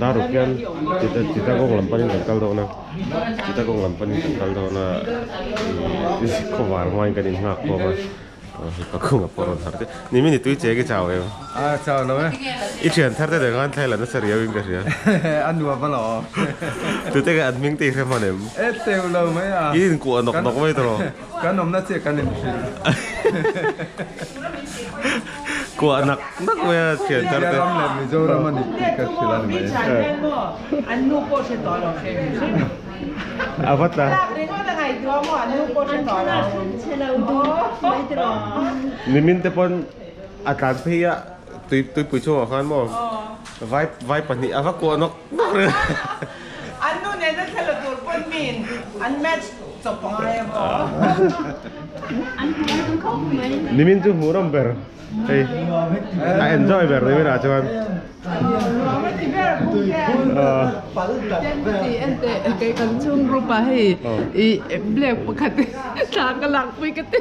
Daruk hian Chittagong lam panin kan kal dawn a, Chittagong lam panin kan kal dawn a, ih khawvar hmain kan innghak khawm a, hei pakung a pawh rawn harh te, ni min i tui che ki chau em? A chau lo e. I thian thar te deuh khan thlai la nasa riau in ka hria. A nuam alawm. Tute kha an hming te i hre hman em? E teuh lo mai a. I inkuah nawk nawk mai tawh. Kan awmna chiah kan inhrilh. Kuah nak nak mai a thian thar te. India ram leh Mizoram a ni tih ka hrilh a ni mai. A va tla. Nimin te pawn a tlan phei a tui tuipui chhungah khan maw vai vai pahnih a va kuah nawk nawk reng a. An nu nena thla la tur pawn min an match chawp a ngai a maw? Nimin chu hmuh rawm ber hei a enjoy ber nimin ah chuan. Kei kan chhung group ah hei i black pakhat thla ka lak pui ka ti.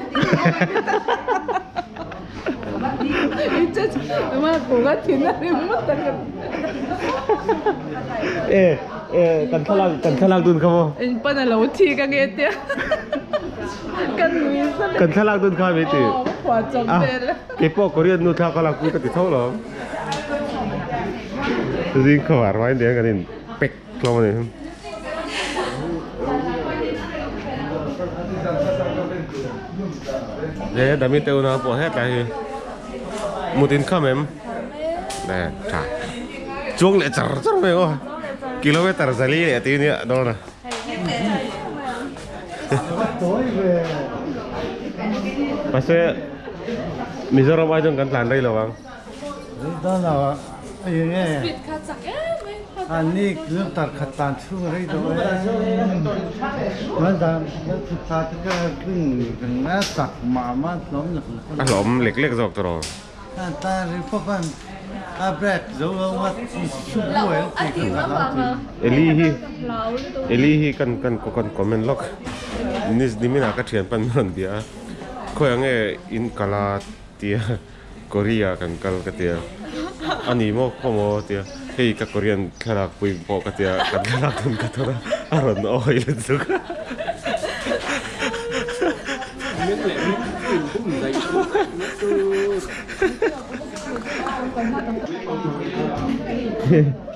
E e kan thlalak kan thlalak dun kha maw? In pan a lo thi ka nge tia kan nui sa Kan thlalak dun kha mi ti. Aw ka phuah chawp vel. Keipawh Korean nu thla ka lak pui ka ti tho lo. Zing khawar mai nia kan in pek hlawm a ni. He dami te unau pawh hetlai hi mut in kham em nè tha chuang leh char char mai aw kilometer zali leh tih nia dawn a mahse Mizoram ai chuan kan tlan rei lo ang. A hlawm lek lek zawk tawh rawh. Eli hi Eli hi kan kan kan comment lawk niminah ka thian pan rawn bia a khawiah nge in kal a tia. Korea kan kal ka tia a ni maw khaw maw tia hei ka Korean thlalak pui pawh ka tia kan thlalak dun ka thawn a a rawn awi let zuk a.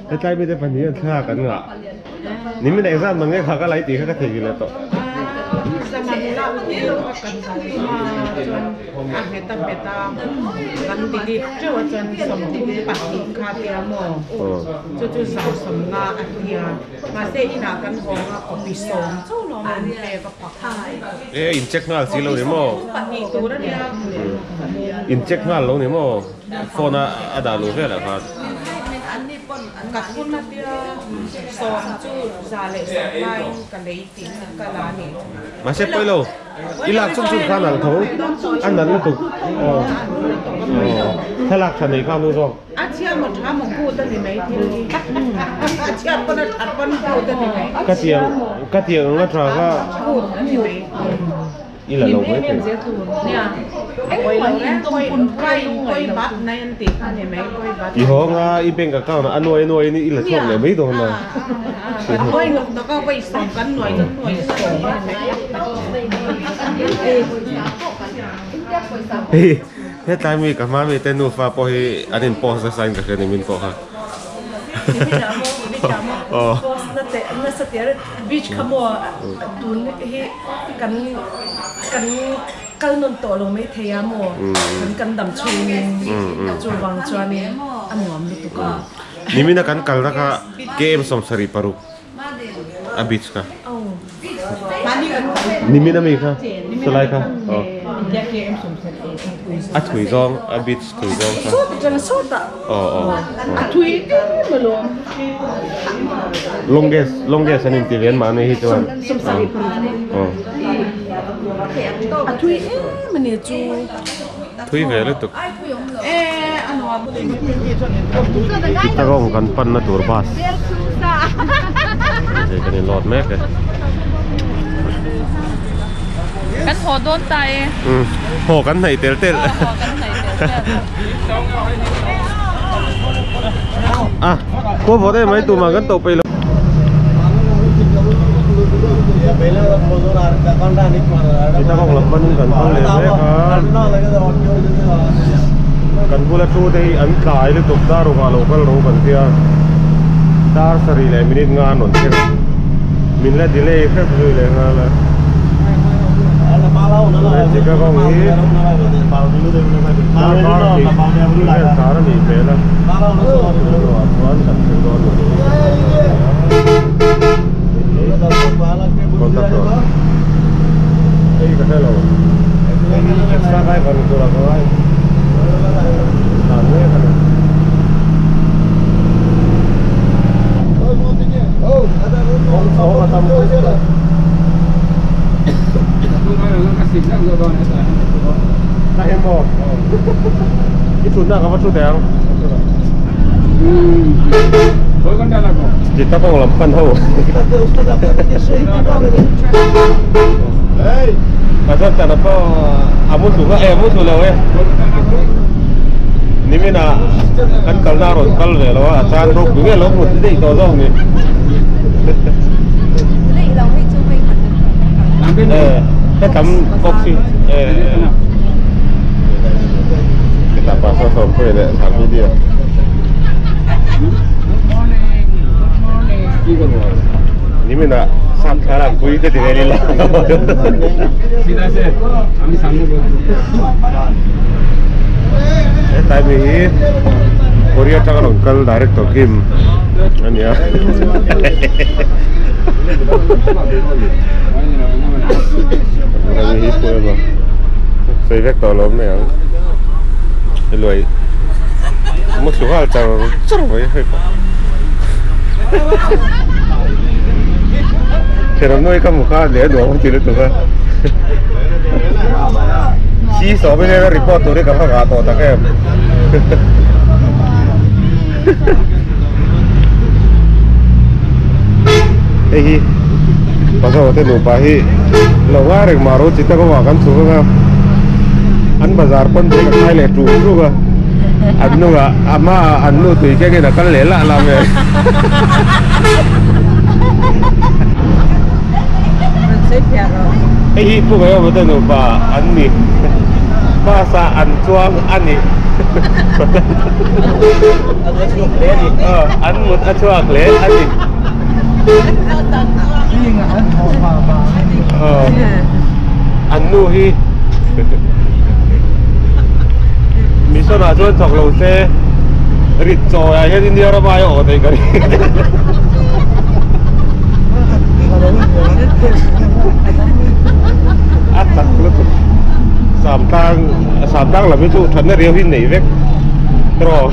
Hetlai mite pahnih hian thlalak an ngah. Nimin exam mang nge kha ka lai tih kha ka thei leh tawh. A nghet a nghet a, kan delete teuh a chuan 32 kha tia maw chu chu zau sawmna a tia mahse inah kan hawng a copy sawm chauh lo an pek a pakhat. E in check nghal si lo ni maw? Pahnih tur a nia. In check nghal lo ni maw? Phone a a dah luh velah khan. Ka thun a tia sawm chu za leh sawm laiin ka lei tih ka la ni. Mahse pawi lo. I lak chung chung kha nalh tho a nalh lutuk aw thlalak tha nei kha nu zawk. A chhia maw tha maw kut a ni mai thil hi a chhiat pawn a that pawn kut a ni mai. Ka tiang ka tiang anga tha kha kut a ni mai. I la lo mai thei. I hawng a i bank account ah a nuai nuai in i la chhuak leh mai dawn a. Hei hetlai mi ka hma mi te nufa pawh hi an in post nasa in ka hria ni min pawh kha. Aw. Beach kha maw tun hi kan kan kal nawn tawh lo mai thei a maw kan kan dam chhungin chuvang chuanin a nuam lutuk a. Nimina kan kalna kha KM 76 a beach kha. Nimina mi kha chulai kha aw a thui zawng a beach thui zawng kha. Aw aw longest longest an inti ve an mahni hi chuan aw a thui em a ni chu. Thui ve lutuk. Chittagong kan panna tur bus hei kan in load mek e. Kan haw dawn ta e. Haw kan hnaih tel tel. Haw kan hnaih tel tel. A khua vawt em mai tumah kan to peih lo. Chittagong lam panin kan kal leh mek a, kan bula thu te hi an tlai lutuk dar rukah lo kal ro kan tia dar sarih leh minute nga an rawn thleng min la delay hrep zui leh nghal a. Chittagong hi darkar hnih vel tlan a nih hmel a, chuvangah chuan kan thleng dawn a ni. Contact rawh hei ka hre lo extra driver ni tur ah ka ngai dan mek a ni. Kawng chhawng a tam khawp mai. Ka hem maw? I thutna ka va thu teh ang. Chittagong lam pan ho. Ka chuan chana pawh a mu thlu e a mu thlu lo e. Nimina kan kalna a rawn kal ve lo a, a chan ropui nge lo hmu daih tawh zawk ni. Hetam bawk si e. Hetah pastor Sawmpuia leh Sanghidia. Nimina sap thlalak pui te ti vel ila. Hetlai mi hi Korea atanga rawn kal director Kim a nia. Helai mi hi pawh emaw sawi vek tawh lo mai ang. Heluai mu thlu nghal char char mai hei pawh. Thenawm nuai ka hmu kha leh a nuam a ti lutuk a. Si sawm in ena report tur hi ka va ngah tawh tak em. Hei hi Pazaw te nupa hi lo ngai reng mah ro Chittagong ah kan chhuk anga an bazar pawn te ka khai leh ṭuk ṭuk a an hnungah a hmaah an nu tui kengin a kal leh lah lah mai. Hei hi Pu Ngaiawma te nupa an ni bus ah an chuang a ni. An mut a chhuak hle a ni. An nu hi mission ah chuan thawk lo se rit chawi ah hian India ram aia awh thei ka ring. A chak lutuk. Samtlang Samtlang lam hi chu thatna riau hi nei vek tawh.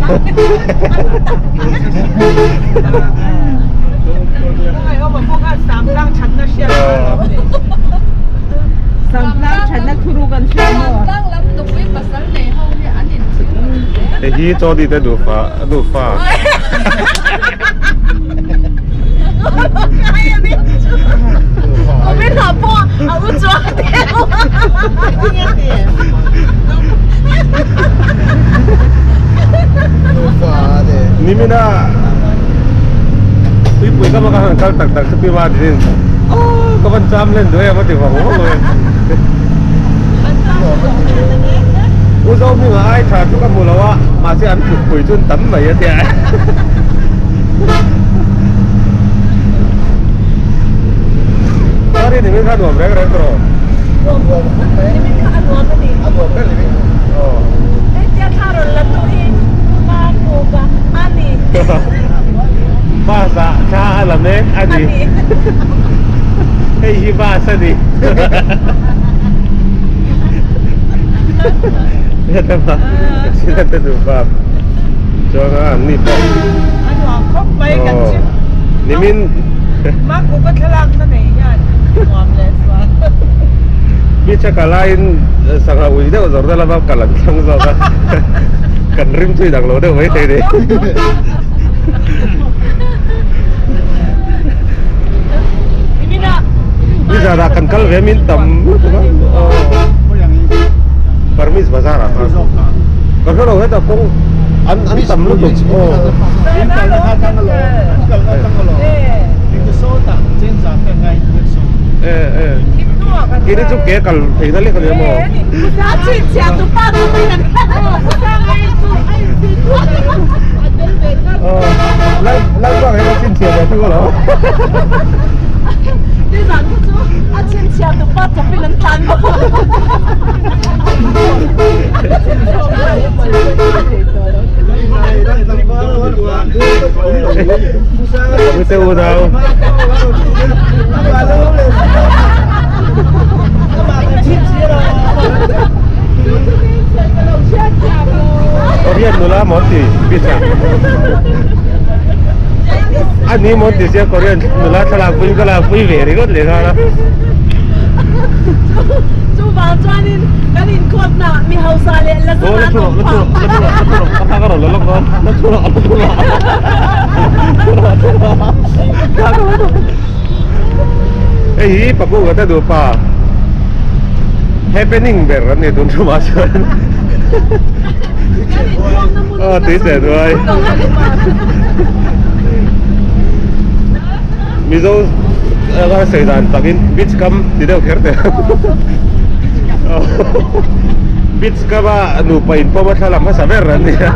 Hei hi chaw ti te duhfa duhfa. Nimina tuipui ka maka han kal tak tak chu pi ma din oh ka van cham len duai a ti vang vang mai u zo hming a ai tha chu ka hmu lo a mahse an tluk pui chu an tam mai a tia Sorry nimin kha nuam reng reng tawh Nimin kha a nuam a ni. A nuam ber nimin. Hetia thla rawn la tu hi Makuka a ni. Bus ah thla a la mek a ni. Hei hi bus a ni. Hetlama accident a duh bak chuan a an ni pawh. A nuam khawp mai kan chim. Nimin. Makuka thlalak na nei hian nuam leh sual. Beach a kal aiin sangha ui deuh zawr na lama kal an thlang zawk a kan rim chu inang lo deuh mai thei ni. Nizanah kan kal ve min tam lutuk a Burmese bazar ah khan ka hre lo hetah kawng. An an tam lutuk aw. E e. Kini chu ke kal theihna lek ania maw? Lal lal bang hian a chhinchhiah ve thung alawm. Mute unau. Korean nula maw ti beach ah. A ni maw ti sia Korean nula thlalak pui ka lak pui ve ringawt leh nghal a. Chuvang chuanin kan inkhawtna mi hausa leh la zana an awm phah. Ka thak a rawn la lawk dawn. La thu rawh, la thu rawh. Thu rawh, thu rawh. Hei hi Pakunga te nupa happening ber an ni tun ṭumah chuan. Aw tui che hnuai. Mizo anga sawi dan takin beach kam ti deuh kher teh Beach kam a nupa in pawm a thla lam hmasa ber an nia.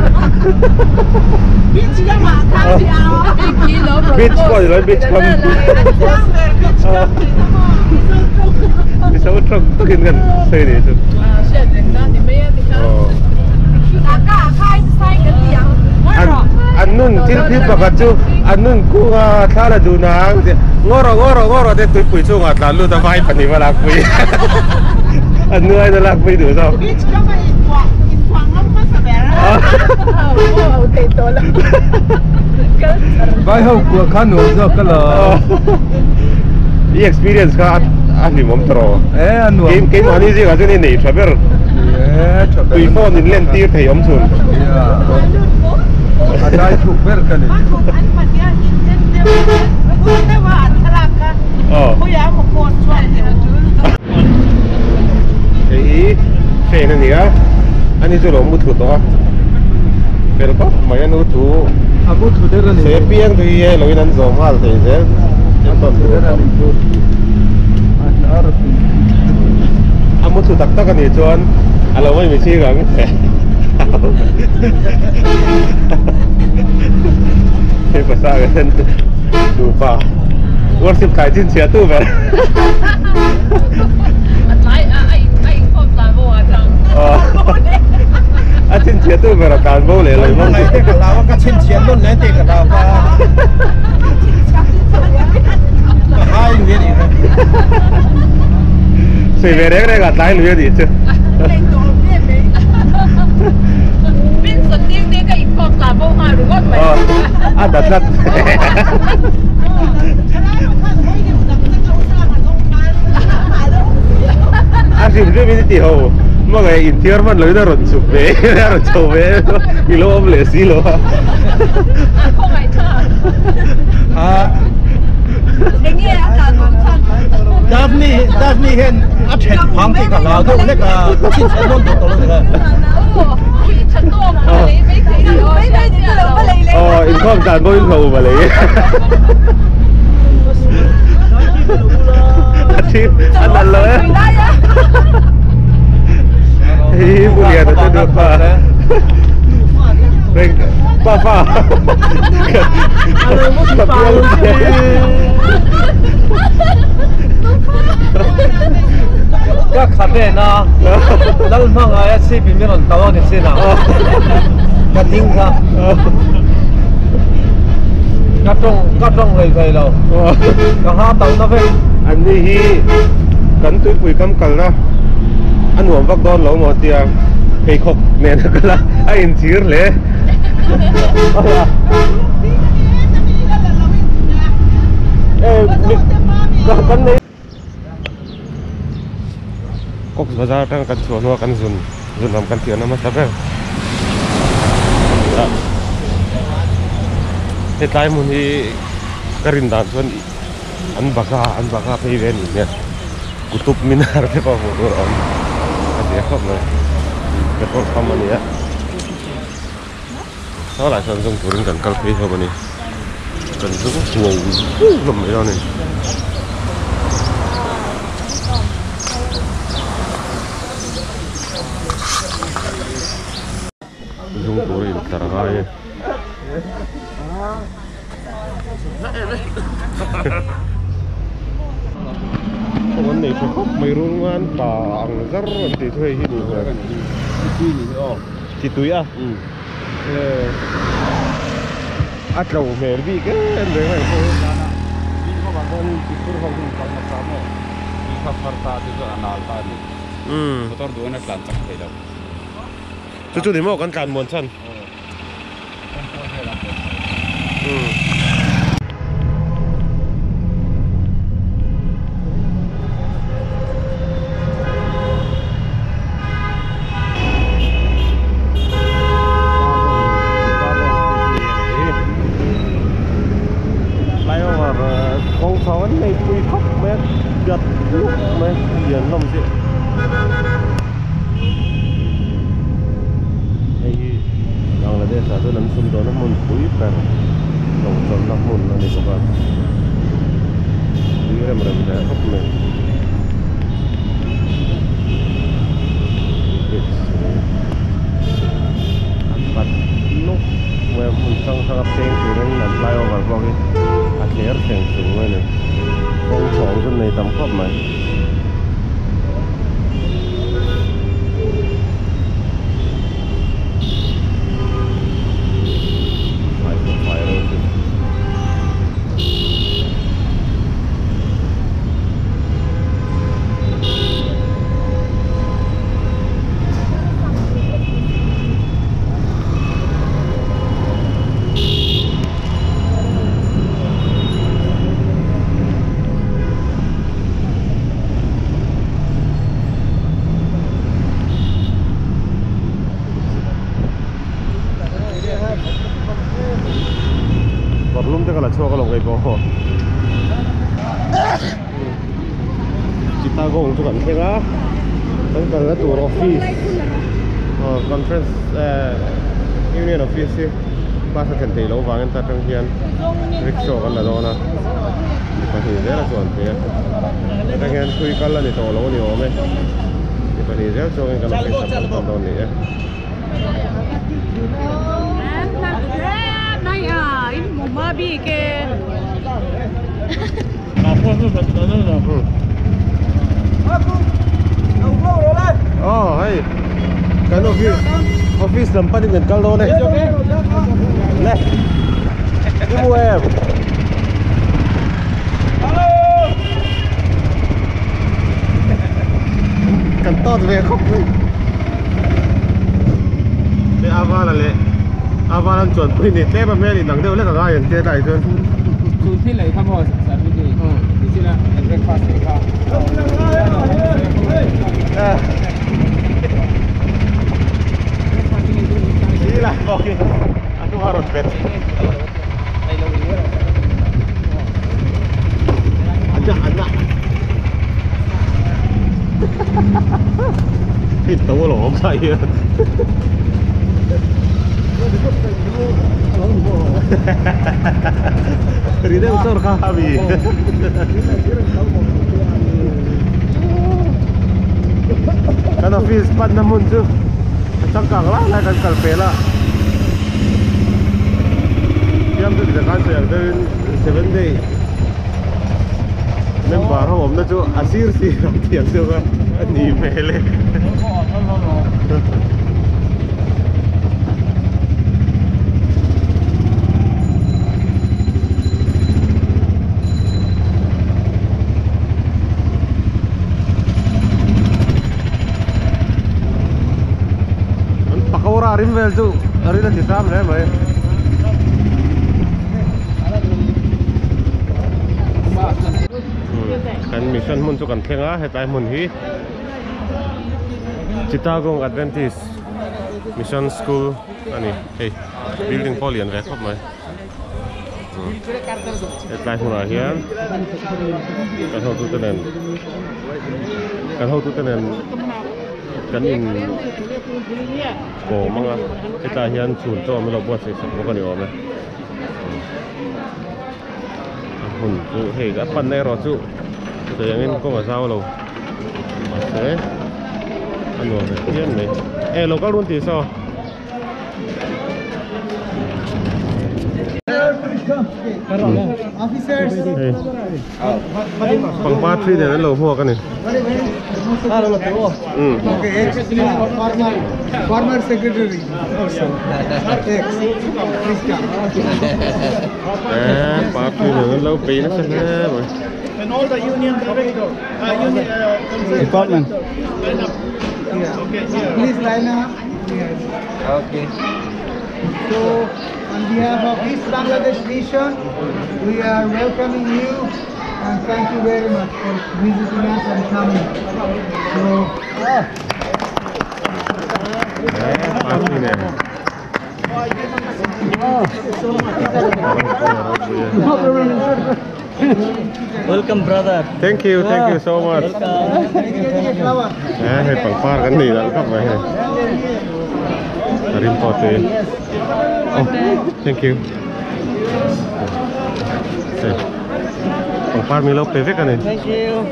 Beach kam ah khan si a. Beach pawh ni lo beach kam. Mizo tawng takin kan sawi ni chu. An nun thil phir pakhat chu an nun kunga thla la duh nang tih ngaw rawh ngaw rawh ngaw rawh te tuipui chungah tlan lut a vai pahnih va lakpui an nu aiin a lakpui duh zawk. Vai ho kuah kha nuam zawk ka lo. I experience kha a hlimawm ta rawh. E a nuam. Kei keimahni zingah chuan i nei tha ber. E tha ber. Tui phone in len tir thei awm chhun. A dai thuk ber ka ni. Hei hi train a ni a, ani chu lo mu thu tawh a, fel khawp mai a nu thu. A mu thu der a ni. Se piang te hi hei loin an zawm nghal thei zel. A mu thu der a ni chu. A mu thu tak tak a nih chuan a lo ngaih mihring ang. Hei pasal hian nupa worship thlai chhinchhiah tu ber. A chhinchhiah tu ber a tlan bo leh lo mai. Ka chhinchhiah nawn leh teh ka hlau a. Ka hai lui a nih kha. Sawi ve reng reng ah tlai lui a nih chu. A dat tlat. A hrim hrim in i ti ho. Hmangaih inthiar hman loin a rawn chhuk ve a rawn chho ve i lo awm leh si lo a. Daphne Daphne hian a then phang tih ka hlau deuh hlek a ka chhinchhiah nawn tawh tawh lo nia. Aw inkhawm dan pawhin hlo ma lei. A thi a nalh lo e. Hei hi Pu Liana te nupa. Reng pa pa. Ka bial Ka kha ven a, lal hmangai a chhip in min rawn tauh a ni chin ang. Ka ding kha. Ka tawng ka tawng hlei thei lo. Ka ha tauh na vek. An ni hi kan tuipui kam kalna a nuam vak dawn lo maw tia pheikhawk nen a kal a, a inchhir hle. Cox Bazar atanga kan chhuah hnua kan zun zun lam kan tihna hmasa ber a ni a hetlai hmun hi ka rin dan chuan an bagha an bagha phei ve a nih hmel Qutub Minar te pawh hmuh tur a awm a zia khawp mai petrol pump a ni a. Saw lai sawn zawng turin kan kal phei hlawm a ni kan zawng huau huau hlawm mai dawn a ni. Zung tur a intlar a ngai e. Kawng an nei tha khawp mai rul ngan pa ang zar an tih chu hei hi ni hmel. Chi tui a. A tlo hmel bik em reng reng pawh hi. Chu chu ni maw kan tlan muan chhan. Flyover kawng chho an nei pui khawp mai a piat lup mai lian hlawm si. Hei hi Bangladesh ah chuan an sum dawn a hmun pui ber lo chawlhna hmun a ni bawk a tui rem rem hle khawp mai. A khat nawk mai a hmun hrang hrang a peng turin an flyover pawh hi a thler thleng chung a ni kawng chhawng chu nei tam khawp mai. Lum te ka la chhuak alawm kei pawh Chittagong chu kan thleng a kan kalna tur office conference union office hi bus a thlen theih loh vangin ta tang hian rickshaw kan la dawn a mi pahnih zel a chuan thei a atang hian thui kal a ni tawh lo a ni awm e mi pahnih zel chuangin kan office ah kan kal dawn a ni e. Oh hei kan office office lam panin kan kal dawn e le i mu em kan tawt ve khawp mai Hei a vala leh a vala an chuan pui ni tlem a hmel in ang deuh lek a ngai an tia tlai chuan. Chu thil ei kha maw Sarviti ti chila breakfast ei kha. Sila bawkin a hnung a rawn bet. Tấu lỗ say Rideu sor khabi Kan office pan na mun chu chang kang lai lai kan kal pe la Siam chu ti kan sawi ang deuhin 7 day member ho awmna chu a sir sir ang thiam deuh a a ni hmel e. An pakora rim vel chu a rin a ti tlem hle mai. Kan mission hmun chu kan thleng a hetlai hmun hi Chittagong Adventist Mission School a ni hei building pawh lian ve khawp mai hetlai hmunah hian kan hotute nen kan hotute nen. Kan in kawm anga hetah hian chhun chaw an lo buatsaih sak bawk a ni awm e. A hmun chu hei a panna erawh chu sawi angin kawng a zau lo mahse a nuam ve phian mai. E lo kal run tih saw. Hei pangpar thi nen an lo hmuak a ni. Eh par thi nen an lo bei nasa hle mai. Department. Please line up. Yes. Okay. So, on behalf of East Bangladesh Mission, we are welcoming you and thank you very much for visiting us and coming. So, Eh par thi nen. Welcome brother. Thank you, thank you so much. Eh hei pangpar kan nei dal khawp mai hei. A rim pawh te. Oh, thank you. Hei pangpar mi lo pe vek a ni. Thank you.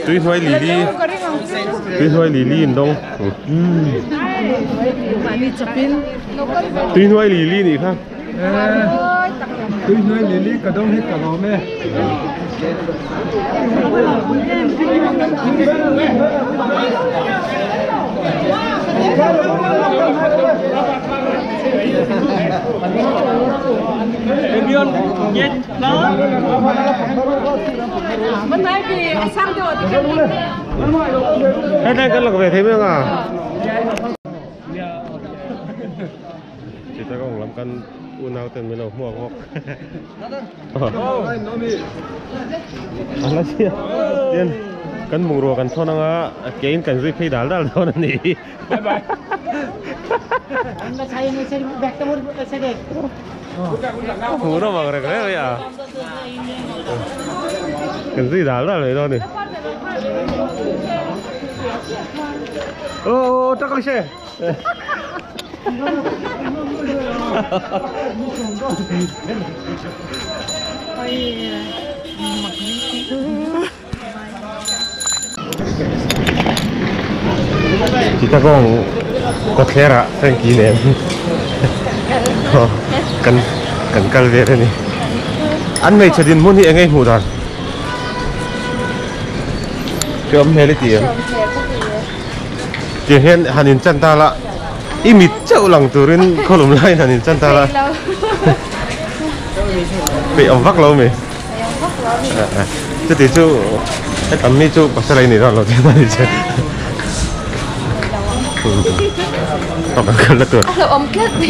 Tui hnuai lili tui hnuai lili in dawng. Tui hnuai lili nih kha. Tui hnuai lili ka dawng hi ka lawm e. Hei tlai kan lak ve thei mai ang a. Chittagong lam kan unau ten min lo hmuak bawk. A la sia. Tian kan bungrua kan thawn anga kein kan zui phei dal dal dawn a ni. Hmuh nawm ang reng reng mai a. Kan zui dal dal mai dawn a ni. Oh, oh, tak se. Chittagong kawtthlerah Frankie nen kan kan kal vel a ni. An hmeichhe dinhmun hi eng nge hmuh dan? Hreawm hmel i ti em? Tiang hian han inchan ta la i mit chauh lang turin khawlum laiin han inchan ta la peih awm vak lo mi. Chuti chu hetam mi chu pasal a ni dawn lo tih a ni che. Tawk ang kal na tur. A hlauhawm tlat ni.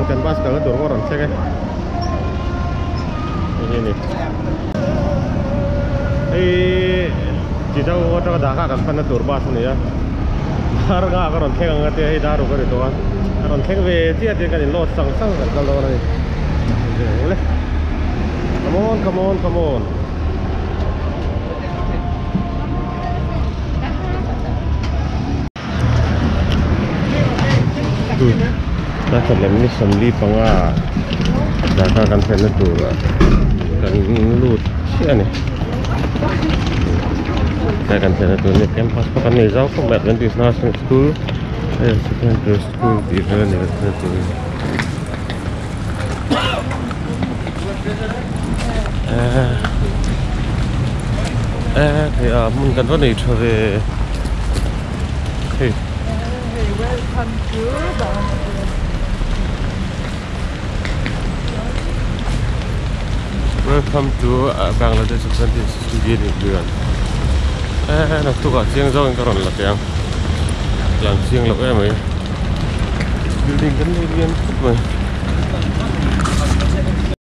Kan bus kalna tur pawh a rawn thleng e. Hei hi a ni. Hei Chittagong atanga Dhaka kan panna tur bus a ni a. Dar nga ka rawn thleng ang a tia hei dar ruk a ri tawh a. A rawn thleng ve chiah tiin kan in load sang sang kan kal dawn a ni. Come on, come on, come on. Darkhat leh minute sawmli panga Dhaka kan thlenna turah kan lut chiah a ni tlai kan thlenna tur hi campus pawh kan nei zau khawp mai Adventist Nursing School higher secondary school tih vel a ni kan thlenna tur hi eh thei a hmun kan va nei tha ve. Hei. Welcome to Bangladesh. Welcome to Bangladesh Adventist Studio ni Lian. Eh, nak tukah chiang zawk in ka rawn la teh ang. Lang chiang loh em mai. Building kan nei lian khawp mai.